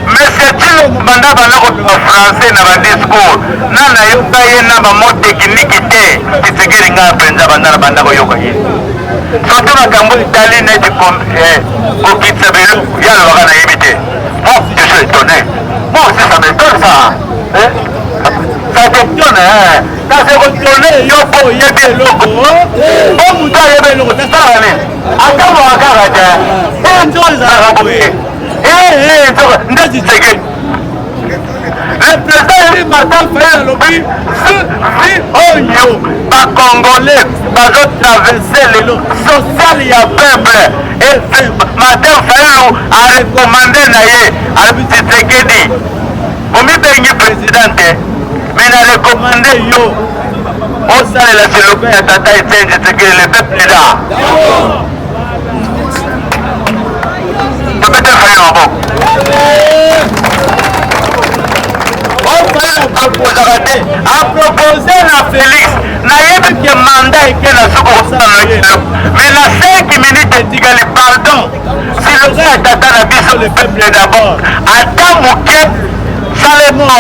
Monsieur Tshilombo banda banda koloba français na ba discours na nayoka ye na ba mot technique te. Tshisekedi ngai mpenza banda na banda koyoka ye surtout makambo etali neti kokitisa biloko ye alobaka nayebi te. Moi je suis étonné, moi aussi ça m'étonne ça, hein? Ça t'étonne, hein? Kasi ekotone yo mpo oyebi eloko mpo moto ayebi eloko te salaka nini atamboka kaka te nzoka ezalaka boye nzoka nde Tshisekedi le président élu Martin Fayulu alobi vi oyo bacongolais bazotraverse lelo social ya peuple e Martin Fayulu arekomande na ye alobi Tshisekedi omibengi président te mais na rekomande yo osalela siloka ya tata Etienne Tshisekedi le peuple là tobete Fayulu maboko oyo proposaka te apropose na Félix nayebi ke mandat eke na soki okosala na ye mais na 5 minutes etikali pardon siloka ya tata na biso le peuple d'abord ata moke salemo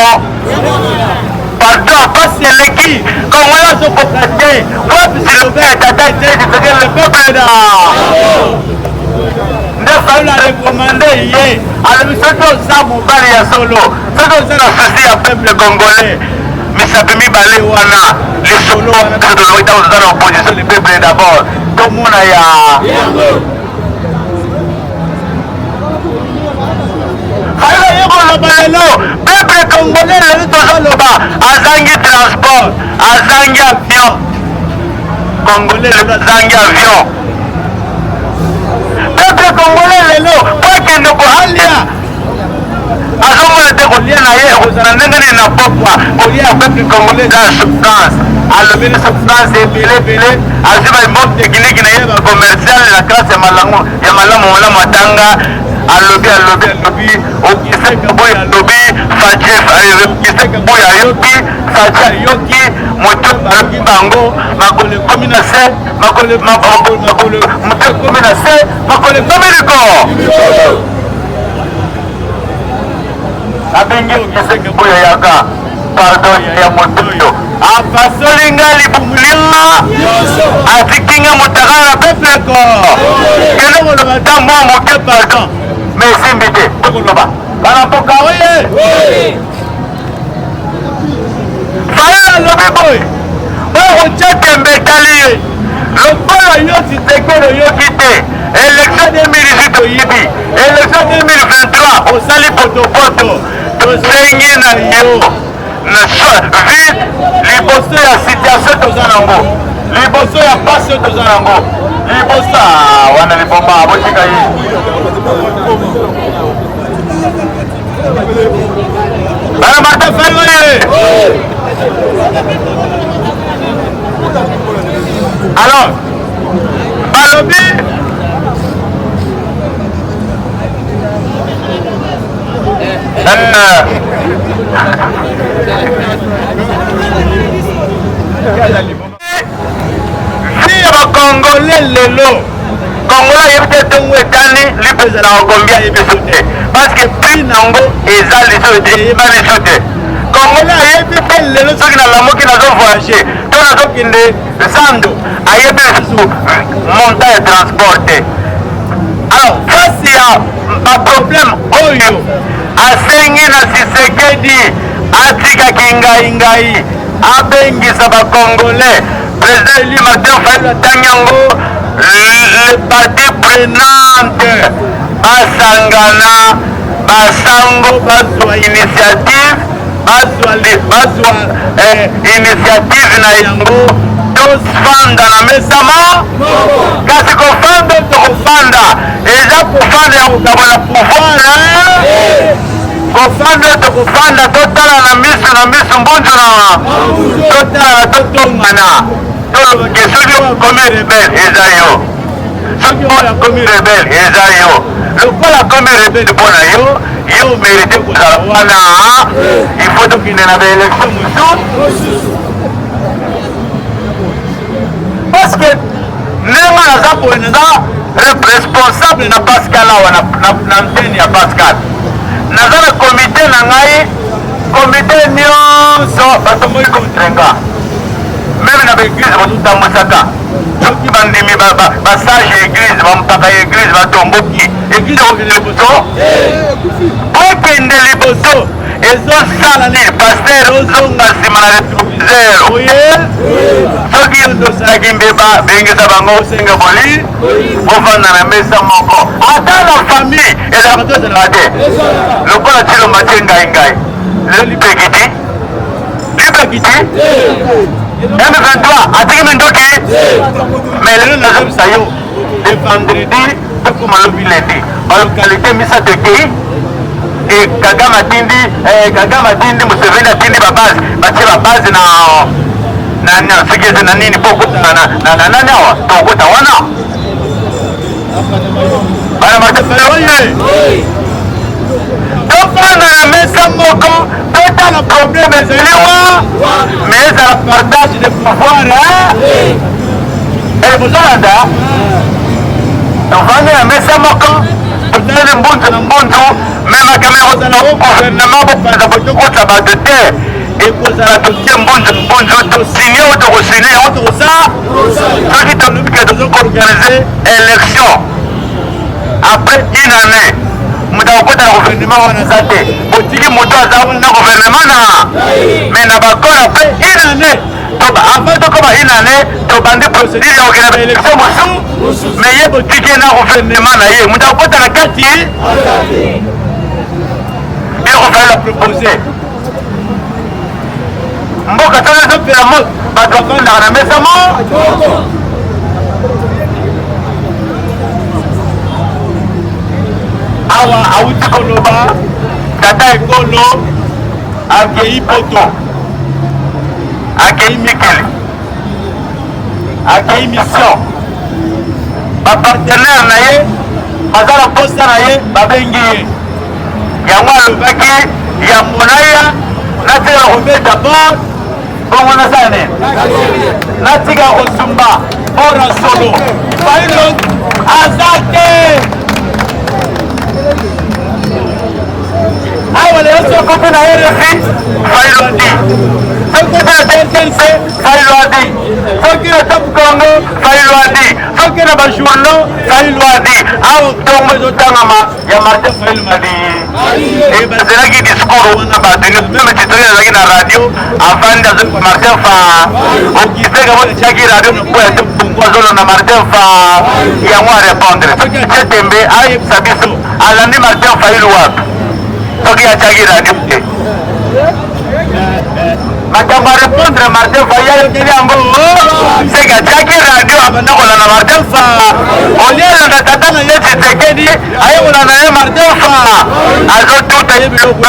pardon pasi eleki kongola azokoka te wapi siloka ya tata Etienne Tshisekedi le peuple d'abord nde Fayulu arekomande ye alobi soki oza mobali ya solo soki oza na souci ya peuple congolais misapi mibale wana lisolo wana biso tolobi ntango toza na opposition le peuple d'abord tomona ya Fayulu aye koloba lelo peuple congolais lelo tozoloba azangi transport azangi avion congolais lelo azangi avion peuple congolais lelo po akende koalia azomona te kolia na ye ekozala ndenge nini na pokwa kolia ya peuple congolais eza souffrance alobeli souffrance ebele ebele azwi baimbote technique na ye bacommercial na classe ya malamu ya malamu malamu atanga alobi alobi alobi okiseka boye alobi fatie okiseka boye ayoki fatie ayoki moto ayoki bango makolo ekomi na se makolo makolo makolo moto ekomi na se makolo ekomi likolo abengi okiseke boye yaka pardon ya moto oyo apasoli nga libumu lia atiki nga motaka na peuple ko kende koloba ata mwa moke pardon mais esimbi te tokoloba bana mboka oye Fayulu alobi boye oyo kotya tembe etali ye lokola yo Tshisekedi oyoki te election 2018 oyibi election 2023 osali potopoto tosengi na yo na vite liboso ya situation toza nango liboso ya pasi oyo toza nango liboso wana liboma botika ye Bana Martin Fayulu Alors, balobi Vie ya ba congolais lelo congolais ayebi te ntongo etani lipa ezalaka combien ayebi so te parce que prix nango eza liso eyebani so te congolais ayebi te lelo soki nalamuki nazo voyage to nazokende zando ayebi lisusu montant ya transport te alors face ya baproblème oyo asengi na Tshisekedi atika kingaingai abengisa ba congolais président élu Martin Fayulu atangi yango le parti prenante basangana basango bazwa initiative bazwa bazwa eh, initiative na yango tofanda na mesa ma kasi kofanda tokofanda eza kofanda ya kokabola pouvoir kofanda tokofanda totala na miso na miso mbunzu na totala totongana tolobake soki okomi rebele eza yo soki oyo akomi rebele eza yo lokola akomi rebele mpo na yo yo merite kozala wana il faut tokende na baélection mosusu parce que ndenge naza boye naza Responsable na Pascal awa na antenne ya Pascal, naza na comité na ngai, comité nyonso batomboli contre nga. Même na baeglise botambwisaka, soki bandimi basage ya eglise, bampaka ya eglise batomboki, eglise ekokende liboso? Bokende liboso ezosala nini? Pasteur, ozonga nsima na rétroviseur. Oye, soki osalaki mbeba, bengisa bango, osenga boli, bovanda na mesa moko. Ata na famille ezalaka to ezalaka te? Lokola Tshilombo atie ngai ngai lelo, lipekiti lipekiti M23 atiki minduki. Mais lelo nazobisa yo, de vendredi tokoma lobi lundi, balocalité misato ekei. E Kagame atindi, Kagame atindi, Museveni atindi babase, batie babase na soki eza na nini mpo okota na nani awa, tokota wana. Bana matapele oye, tofanda na mesa moko, totala problème ezali wa, mais ezala partage de pouvoir. Bozolanda, tovandi na mesa moko, totali mbunzu na mbunzu. Mais makambo ya kozala o gouvernement bopanza botokota bato te, ekozala totie mbunzu na mbunzu, tosigne oyo tokosigne yango, tokosala. Soki tolobi ke tozokoorganize élection après une année, moto akokota na gouvernement wana aza te. Botiki moto aza wana na gouvernement na mais na bakole après une année. Avant tokoma une année, tobandi procédure ya kokende baélection mosusu, mais ye botiki ye na gouvernement na ye, moto akokota na kati ekofala propose. Mboka soki ezopela moto, bato bafandaka na mesa mo. Awa awuti koloba, tata ekolo akei poto, akei mikili, akei mission. Bapartenaire na ye baza na posa na ye, babengi ye. Yango alobaki ya monaya, natika kobeta bord, bongo nasala nini? Natika kosumba bord solo. Fayulu aza te awa lelo. Soki na RFI, Fayulu adi. Soki na TNC, Fayulu adi. Soki na Top Congo, Fayulu adi. Soki na bajournaux, Fayulu adi. Awa ntongo ezotangama ya Martin Fayulu Madi. Bazelaki discours wana bato même. Titori azalaki na radio, avandi, azoyoka Martin fa okiseka mo etiaki radio na po ya Top Congo, azolanda Martin fa. Yango arépondre. Soki atie tembe, ayebisa biso alandi Martin Fayulu wapi. Soki atiaki radio te, makambo arépondre Martin Fayulu, ayokeli yango. Seke atiaki radio, abanda kolanda Martin fa. Olie alanda tata na ye Tshisekedi, aye kolanda ye Martin fa, azotuta ye biloko.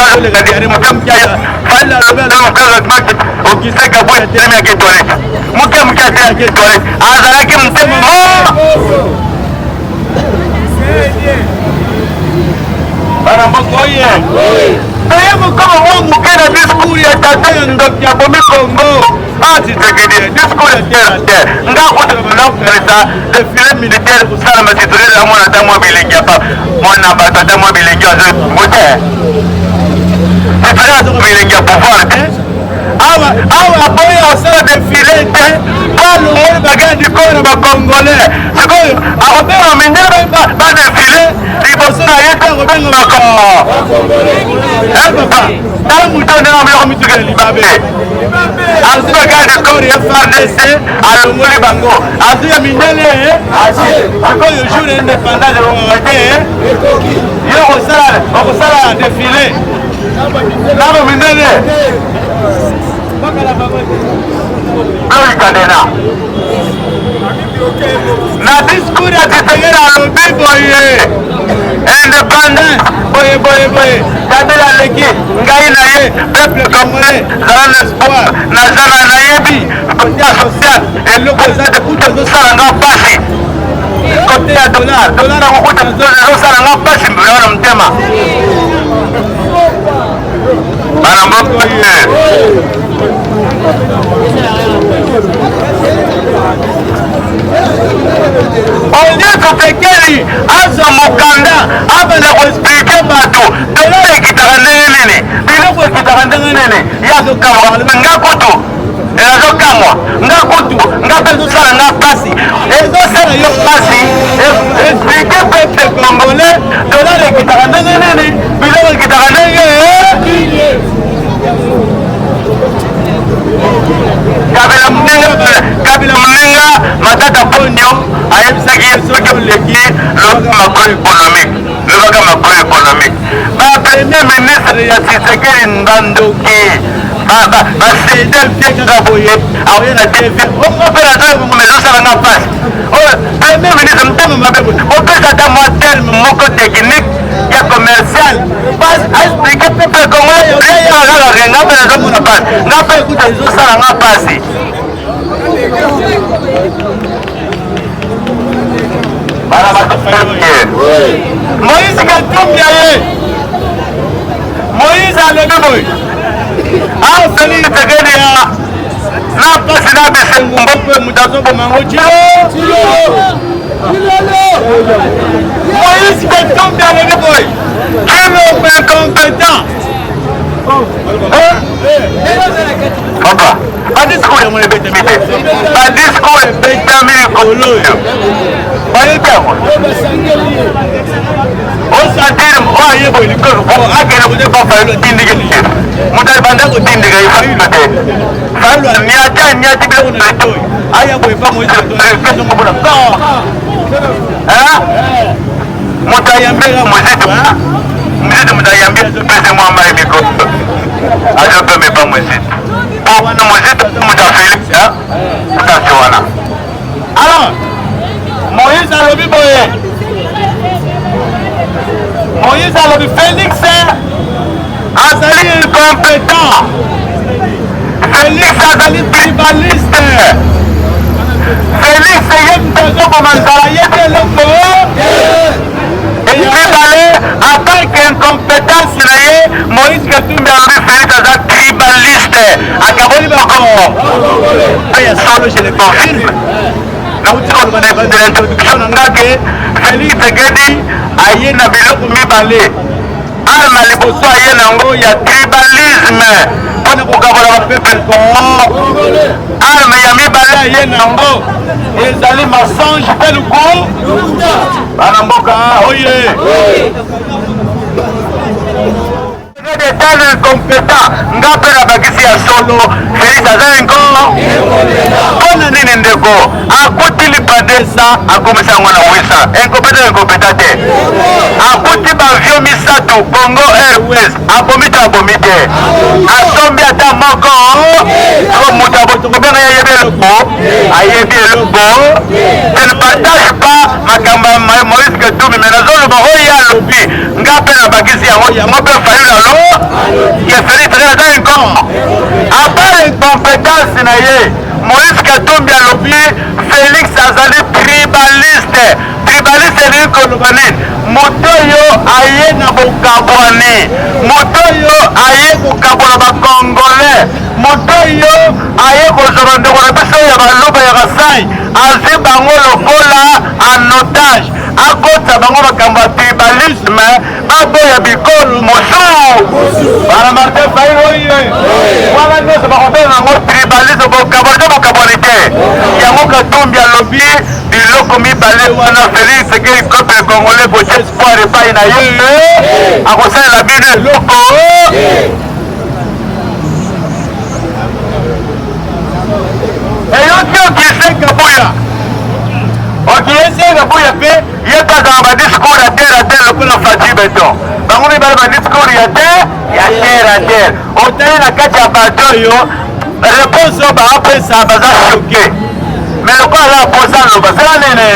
Okiseka boye, atelemi, ake toilette moke moke, atelaki toilette, azalaki motema mo. Bana mboka oye, toye kokoma mwa moke na discours ya tata ya ndoki ya bomi Congo, Tshisekedi. Discours ya terre à terre, nga kotala banda kokanisa défilé militaire kosalama. Titulaire ya mwana, ata mwa bilengi ya pa mwana bato, ata mwa bilengi azoyango te. Titulaire aza bilengi ya pouvoir te. Awa awa aboyi asala défilé te, balongoli bagarde du corps na bacongolais. Sikoyo akobenga mindele badéfile liboso na ye te, akobenga bako. Papa, tala moto ndenge ameloko mituka ya libabe. Azwi bagarde du corps ya FARDC, alongoli bango, azwi ya mindele. Sikoyo jour indépendance ekokaka te, yo okosala défilé nano mindele. Kadena na discours ya Tshisekedi alobi boye: indépendance boye boye boye, Kabila aleki ngai na ye. Peuple congolais, zala na espoir. Nazala nayebi côté ya social eloko eza te. Kuta ezosala nga mpasi côté ya dollar, dollar yango kuta ezosala nga mpasi mbela na motema. Bana mboka ye, Au lieu Tshisekedi azwa mokanda abanda koexplike bato dollar ekitaka ndenge nini, biloko ekitaka ndenge nini, ye azokamwa nga kutu azokamwa nga kutu nga mpe ezosala nga mpasi, ezosala yo mpasi. Explike peuple congolais dollar ekitaka ndenge nini, biloko ekitaka ndenge. Kabila Muninga, Kabila Muninga, Matata Ponyo ayebisaki ye soki oleki lobaka macro économique, lobaka macro économique. Ba premier ministre ya Tshisekedi bandoki basede mpe kaka boye akoya na TV bongo mpe nazomema ezosala nga mpasi. Oyo premier ministre motema mabe boye, opesa ata mwa terme moko technique ya commercial aexplike peuple congolais kaka ke nga mpe nazomona mpasi, nga mpe ekuta ezosala nga mpasi. Bana Moïse Katumbi aye, Moïse alobi boye awa Félix Tshisekedi ya na mpasi na bisengo mboka moto azoboma yango Moïse Katumbi alobi boye Tshilombo incompétent. Papa, badiscours yango ebetami te, badiscours ebetami likolo oyo bayebi yango osentir oyo aye boye likolo akende kote pa Fayulu atindiki te, moto abanda kotindika ye Fayulu te, Fayulu aniati aniati biloko na litoyi aya boye pa Moïse Katumbi mpona moto ayambeka Mozito, Mozito moto ayambi azopesa mwa mai mikolo azopema epa Mozito po wana Mozito aza moto ya Felix kasi wana. Alors Moïse alobi boye, Moïse alobi Félix azali incompétent, Félix azali tribaliste, Félix ye moto azoboma nzala yebi eloko mibale atanke incompétence na ye. Moïse Katumbi alobi Félix aza tribaliste, akaboli bakongo ya solo. Je le confirme, nauti koloba na ebandela introduction na nga ke Félix Tshisekedi aye na biloko mibale. Arme liboso aye nango ya tribalisme mpona kokabola bapeuple congo. Arme ya mibale aye nango ezali mensonge mpe luku. Bana mboka oye, Etat incompétent, nga mpe na bakisi ya solo Félix aza inco. Mpona nini ndeko akuti lipadesa akomisa yango na 800? Incompétent, incompétent te. Akuti baavion misato Congo Airways, abomi te, abomi te, asombi ata moko. So moto abotokobenga ye ayebi eloko, ayebi eloko. Je ne partage pas makambo ya Moïse Katumbi, mais nazoloba oyo ye alobi, nga mpe na bakisi yango, yango mpe Fayulu alo ke Félix aza incon. À part incompétence na ye, Moïse Katumbi alobi Félix azali tribaliste. Tribaliste elingi koloba nini? Moto oyo aye na bokabwani, moto oyo aye kokabola bacongolais, moto oyo aye kozwa bandeko na biso ya Baluba ya Kasai, azwi bango lokola en otage, akotisa bango makambo ya tribalisme, baboya bikolo mosusu. Bana Martin Fayulu oye, wana nyonso bakobenga yango tribalisme, bokabwani te, bokabwani te. Yango Katumbi alobi biloko mibale wana. Félix Tshisekedi, peuple congolais botie espoir epai na ye, akosalela bino eloko. Eyoki okise Kabuya, okiyese Kabuya mpe ye mpe azala badiscours ya terre à terre lokola Fatshi Béton. Bango mibale badiscours ya terre ya terre à terre. Otali na kati ya bato oyo, réponse oyo baapesa baza choqué, mais lokola aza posa aloba sala nini,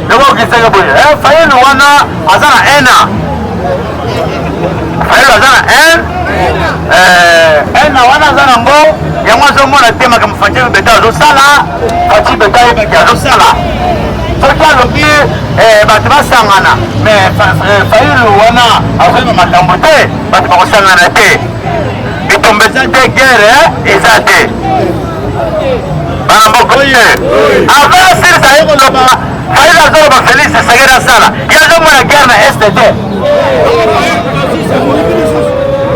loko okisaka boye Fayulu wana aza na un an, Fayulu aza na un an wana aza nango yango azomona te makambo Fatshi Béton azosala. Fatshi Béton ayebaki azosala soki alobi bato basangana, mais Fayulu wana azoyeba makambo te, bato bakosangana te, bitumba eza te, guerre eza te. Bana mboka oye. Avant asilisa ye koloba, Fayulu azoloba Felix Tshisekedi asala. Ye azomona guerre na Est te.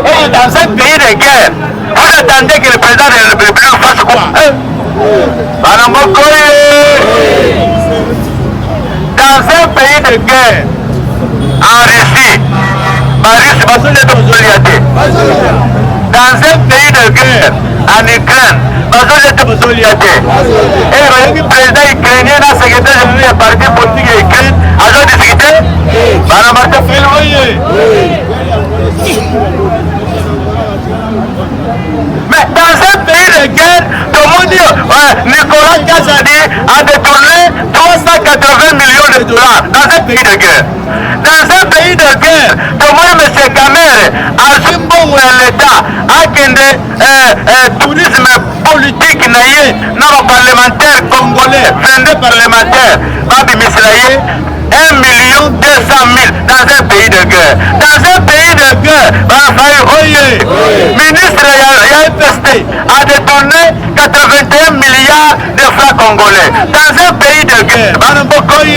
Et dans un pays de guerre, vous attendez que le président de la République fasse quoi? Bana mboka oye. Dans un pays de guerre, en Russie, ba Russes bazolia te bazolia te. Dans un pays de guerre, en Ukraine, bazolia te bazolia te. Et bayoki président ukrainien na secrétaire général ya parti politique ya Ukraine azo discuter. Bana Martin Fayulu oye. Mais dans un pays de guerre, tout le monde dit, Nicolas Kazadi a détourné 380 millions de dollars dans un pays de guerre. Dans un pays de guerre, tout le monde, M. Kamerhe, azwi mbongo ya l'État, akende tourisme politique na ye na ba parlementaire congolais, 22 parlementaires, babimisela ye 1 million 200 000 dans un pays de guerre. Dans un pays de guerre, Banafaye oye, ministre ya EPST a détourné 81 milliards de francs congolais. Dans un pays de guerre, Banamboka oye,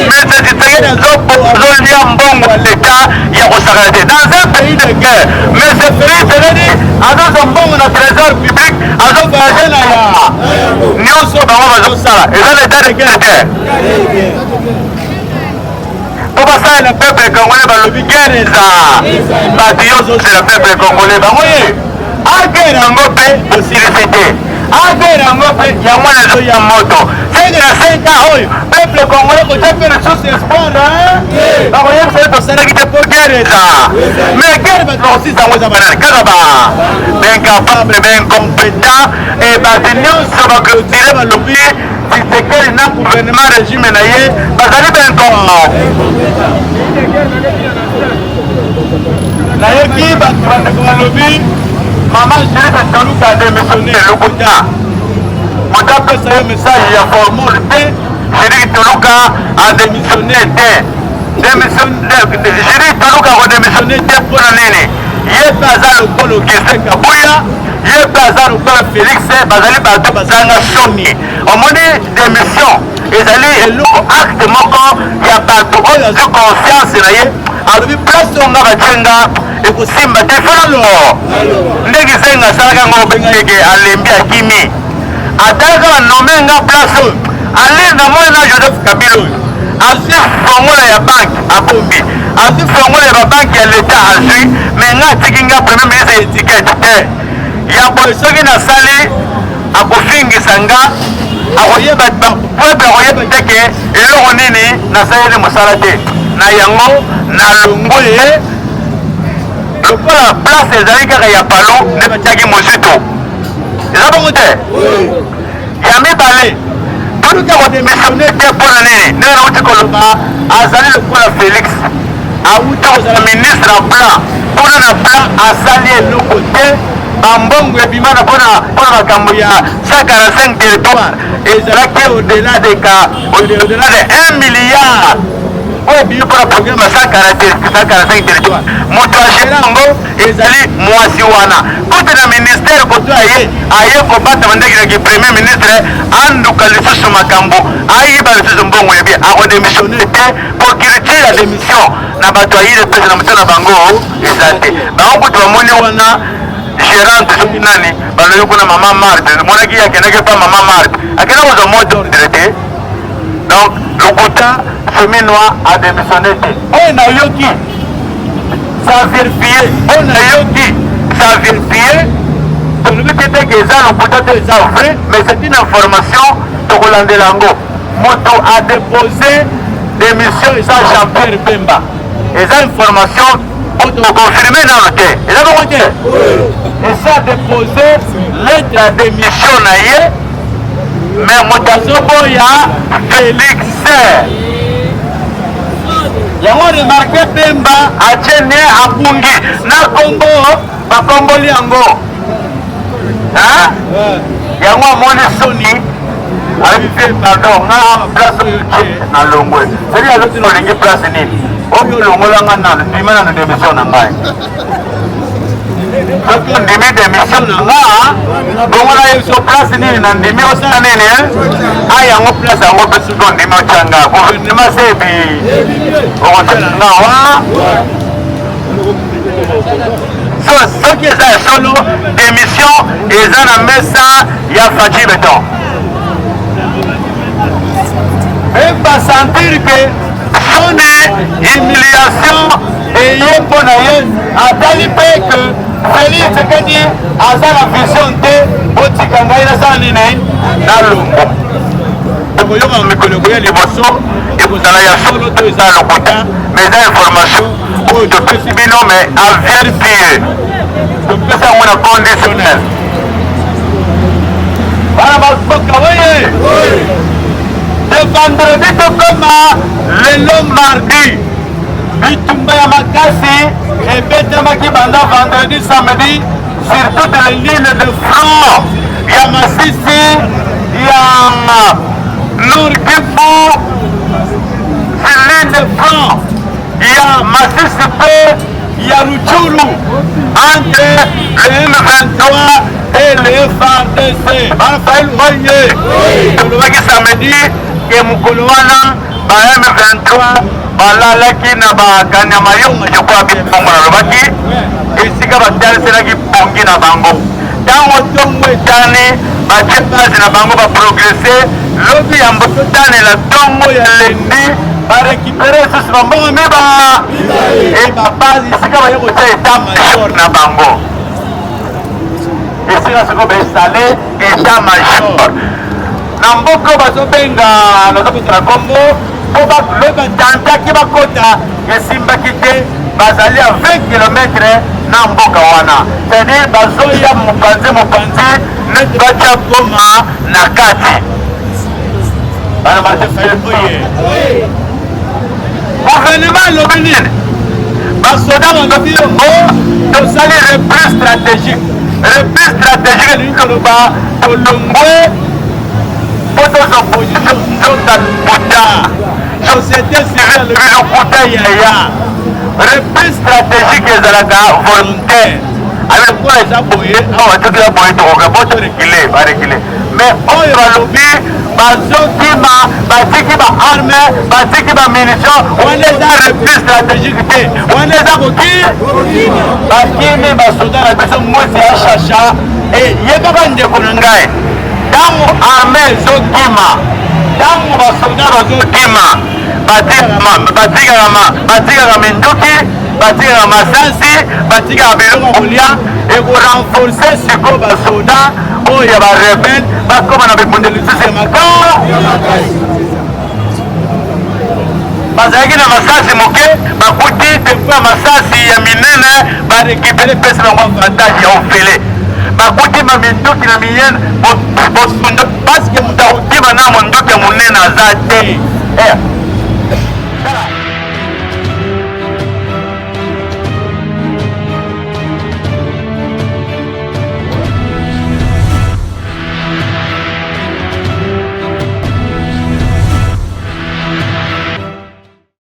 M. Tshisekedi azolia mbongo ya l'État ya kosakana te. Dans un pays de guerre, M. Félix Tshisekedi azozwa mbongo na trésor public, azovoyage na ya nyonso bango bazosala. Eza l'état de guerre te. Po basalela peuple congolais balobi guerre eza bato nyonso ozela peuple congolais bango ye aguerre yango mpe tosilisi te, aguerre yango mpe yango wana ezoya moto senge na 5 ans oyo peuple congolais kotia mpe lisusu espoir bakoyebisa ye tosalaki te mpo guerre eza. Mais guerre bato bakosisa yango eza banani? Kaka ba baincapable, baincompétent. E bato nyonso baclôturer, balobi Tshisekedi na gouvernement régime na ye bazali baincompétent. Nayoki bato bandeko balobi mama Judith Toluka démissionné. Lokuta, moto apesa yo message ya formule te. Judith Toluka adémissionné te. Judith Toluka akodémissionné te mpona nini? Ye mpe aza lokola Augustin Kabuya, ye mpe aza lokola Félix, bazali bato bazanga soni. Omoni, démission ezali eloko acte moko ya bato oyo azwi conscience na ye, alobi place oyo nga batie nga ekosimba te, folalo ndenge zenga asalaka yango, obengaki ke alembi, akimi, atalaka banome nga place oyo ale namoni na Joseph Kabila oyo azwi fongola ya banke, abombi, azwi fongola ya babanke ya leta azwi, mais nga atiki nga premier ministre ya étiquette te ya boye. Soki nasali akofingisa nga, akoyeba peuple akoyeba te ke eloko nini nasaleli mosala te. Na yango nalongwe ye. Lokola place ezali kaka ya palo nde batiaki mosito, eza bongo te. Ya mibale, toluka kodémissionner te mpona nini? Ndenge nauti koloba, azali lokola Félix, awuti kozala ministre ya plan, mpona na plan asali eloko te. Bambongo ebima na mpona makambo ya 145 territoire ezalaki au-delà de ka au-delà de 1 milliard oyo ebimi mpona programme ya 145 territoire. Moto agérer yango ezali mwasi wana kote na ministère koto aye aye kobatama ndenge premier ministre anduka lisusu makambo, ayiba lisusu mbongo yebi. Akodémissionner te po culture ya démission na bato ya UDPS na moto na bango eza te. Bango kutu bamoni wana gérante soki nani, balobi kuna mama Marte, monaki ye akendaki pa mama Marte, akenda kozwa mot d'ordre te. Donc lokuta, Suminwa adémissionné te. Oyo nayoki ça vérifie, oyo nayoki ça vérifie. Tolobi te teke eza lokuta te, eza vrai, mais c'est une information, tokolandela yango. Moto adépose démission eza Jean-Pierre Bemba. Eza information oyo tokoconfirmer nano te, eza bongo te. Eza dépose lettre ya démission na ye, mais moto azoboya Félix. Yango remarque, Bemba atie ne abungi na kombo, bakomboli yango yango, amoni soni, alobi mpe pardon, nga place oyo tie na longwe. Seli azoti olingi place nini oyo olongolanga nano, ndima nano démission na ngai. Soki ondimi demission na nga, bongo na yebiso place nini na ndimi osala nini a yango place yango mpe soki ondimi otya nga gouvernement sebi okotyela nga wa so soki eza ya solo demission eza na mesa ya Fatshi Beton mpe basentir ke soni humiliation eye mpo na ye atali mpe ke Felix Tshisekedi aza na vision te botika ngai nasala nini nalongwa tokoyoka mikolo ekoya liboso ekozala ya solo to eza lokuta mais eza information oyo topesi bino mais avertir topesi yango na conditionnel bana basoka oye de vendredi tokoma lelo mardi bitumba ya makasi ebetamaki banda vendredi samedi sur toutes les lignes de front ya masisi ya nord kivu sur ligne de front ya masisi mpe ya Rutshuru entre le M23 et le FARDC. Bana Fayulu oye tolobaki samedi ke mokolo wana ba M23 balalaki na bakanyama yonga je crois bien bongo nalobaki esika bataliselaki pongi na bango ntango ntongo etani batie base na bango baprogrese lobi yambo totanela ntongo ya lendi barekipere lisusu bambongo miba e babase esika baye kotia etat major na bango esika sikoyo bainstale etat major na mboka bazobenga nazobetela nkombo mpo lobi batantaki bakota esimbaki te bazali ya 20 km na mboka wana c'est-à-dire bazoya mopanzi mopanzi neti batya goma na kati bana martin fayulu oye gouvernement elobi nini basoda balobi o tosali repli stratégique repli stratégique elingi koloba tolongwe mpo tozwa position nzoka lokuta société civile elobi lokuta yaya repli stratégique ezalaka volontaire alekwa eza boye awa soki ya boye tokoka po torekile barekile mais oyo balobi bazokima batiki ba arme batiki ba munition wana eza repli stratégique te wana eza koki bakimi basoda na biso mwesi ya shasha eyebaka ndeko na ngai ntango arme ezokima ntango basoda bazokima batikaka minduki batikaka masasi batikaka biloko kolia ekorenforce sikoyo basoda oyo ya barebele bakoma na bibundeli lisusu ya makasi bazalaki na masasi moke bakuti depo ya masasi ya minene barekipere pesi bango avantage ya ofele bakuti maminduki na miyene bosundo parceke moto akokima na monduki ya monene aza te eh.